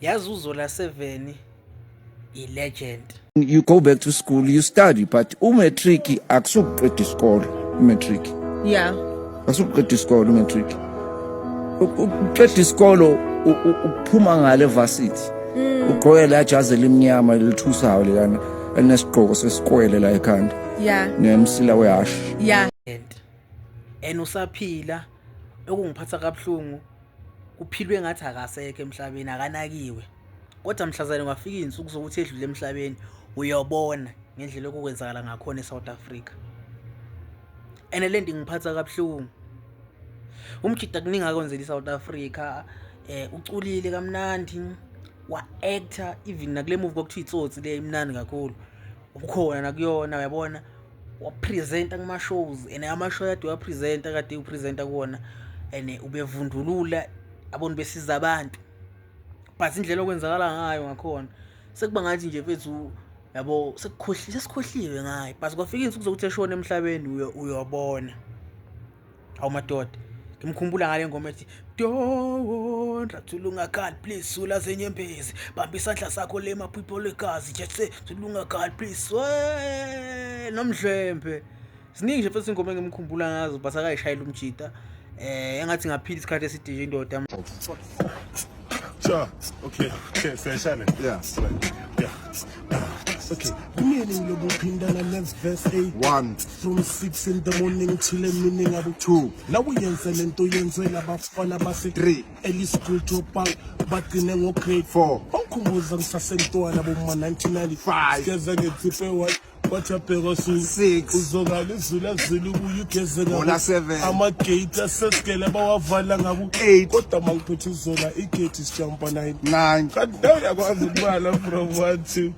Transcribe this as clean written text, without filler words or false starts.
Yazi uZola 7 i-legend. You go back to school, you study, but umatric akusukuqeda isikolo, umatric. Akusukuqeda isikolo umatric. Ukuqeda isikolo ukuphuma ngale varsity. Ugqoke la jazi elimnyama elithusayo lelana elinesigqoko sesikwele la ekhanda. Nemsila wehashi. And usaphila, okungiphatha kabuhlungu kuphilwe ngathi akasekho emhlabeni, akanakiwe. Kodwa mhlazane kwafika iy'nsuku zokuthi edlule emhlabeni, uyobona ngendlela okukwenzakala ngakhona eSouth Africa. And le nto ingiphatha kabuhlungu. Umjida kuningi akwenzela iSouth Africa, uculile kamnandi, wa-actor even nakule movie kwakuthiwa Itsotsi le imnandi kakhulu. Ukhona nakuyona, uyabona, wapresenta kuma-shows and ama-show kade wapresenta kade upresenta kuwona and ubevundulula abona besiza abantu, but indlela okwenzakala ngayo ngakhona sekuba ngathi nje mfethu, yabo, sesikhohliwe ngayo, but kwafika iy'nsuku zokuthi eshona emhlabeni, uyobona. Awu madoda, ngimkhumbula ngale ngoma ethi "Don't Thulungakhali please, sula zenyembezi, bamba isandla sakho le maphupho legazi, just say Thulungakhali please we nomdlwembe." Ziningi nje futhi ingoma engimkhumbula ngazo, but akayishayela umjita, engathi ngaphila isikhathi eside nje indoda. Sure. Okay. Okay, siyashana. Yeah. Right. Yeah. Okay, meaning lokuphindana next verse 8. One. From 6 in the morning till the meaning abo Two. Nawe uyenze lento yenzela abafana base Three. Early school drop out bagcine ngo grade Four. Bawukhumbuza ngisasentwana boma 1995. Five. Geza ngetsiphe one bathapeka su Six. Uzokala izulu azulu ubuye ugeze ngabo. Hola, seven. Ama-gate asesigele bawavala ngabo. Eight. Kodwa mangiphethe izola igate sijampa 9. Nine. Kanti nawe uyakwazi ukubala from 1 to